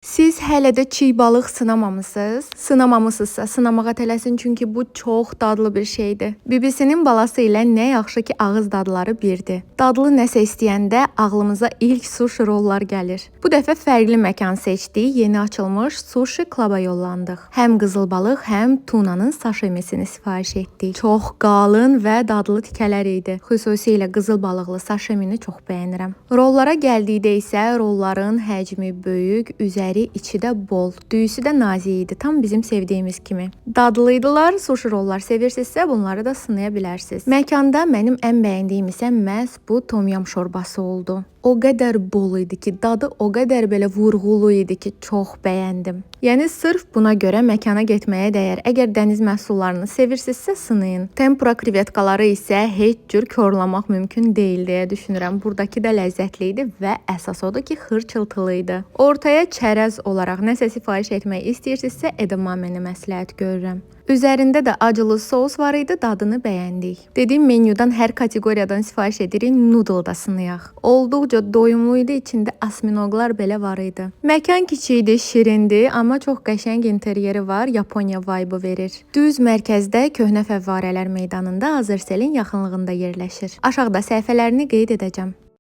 Siz hələ də çiğ balıq sınamamısınız? Sınamamısınızsa sınamağa tələsin, çünki bu çox dadlı bir şeydir. Bibisinin balası ilə nə yaxşı ki, ağız dadları birdir. Dadlı nəsə istəyəndə ağlımıza ilk suşi rollar gəlir. Bu dəfə fərqli məkan seçdik, yeni açılmış Sushi Club-a yollandıq. Həm qızıl balıq, həm tunanın saşimisini sifariş etdik. Çox qalın və dadlı tikələr idi. Xüsusilə qızıl balıqlı saşimini çox bəyənirəm. Rollara gəldikdə isə rolların həcmi böyük, üzəri içi də bol, düyüsü də nazik idi, tam bizim sevdiyimiz kimi. Dadlıydılar. Suşi rollar sevirsinizsə bunları da sınaya bilərsiniz. Məkanda mənim ən bəyəndiyim isə məhz bu tomyam şorbası oldu. O qədər bol idi ki, dadı o qədər belə vurğulu idi ki, çox bəyəndim. Yəni sırf buna görə məkana getməyə dəyər. Əgər dəniz məhsullarını sevirsinizsə sınayın. Tempura krevetkaları isə heç cür korlamaq mümkün deyil deyə düşünürəm. Buradakı da ləzzətli idi və əsas odur ki, xırçıltılı idi. Ortaya çərəz olaraq nəsə sifariş etmək istəyirsinizsə edamameni məsləhət görürəm. Üzərində də acılı sous var idi, dadını bəyəndik. Dediyim menyudan hər kateqoriyadan sifariş edirik, noodle da sınayaq. Olduqca doyumlu idi, içində osminoqlar belə var idi. Məkan kiçik idi, şirindi, amma çox qəşəng interyeri var, Yaponiya vibe-ı verir. Düz mərkəzdə Köhnə Fəvvarələr meydanında Azərselin yaxınlığında yerləşir. Aşağıda səhifələrini qeyd edəcəm.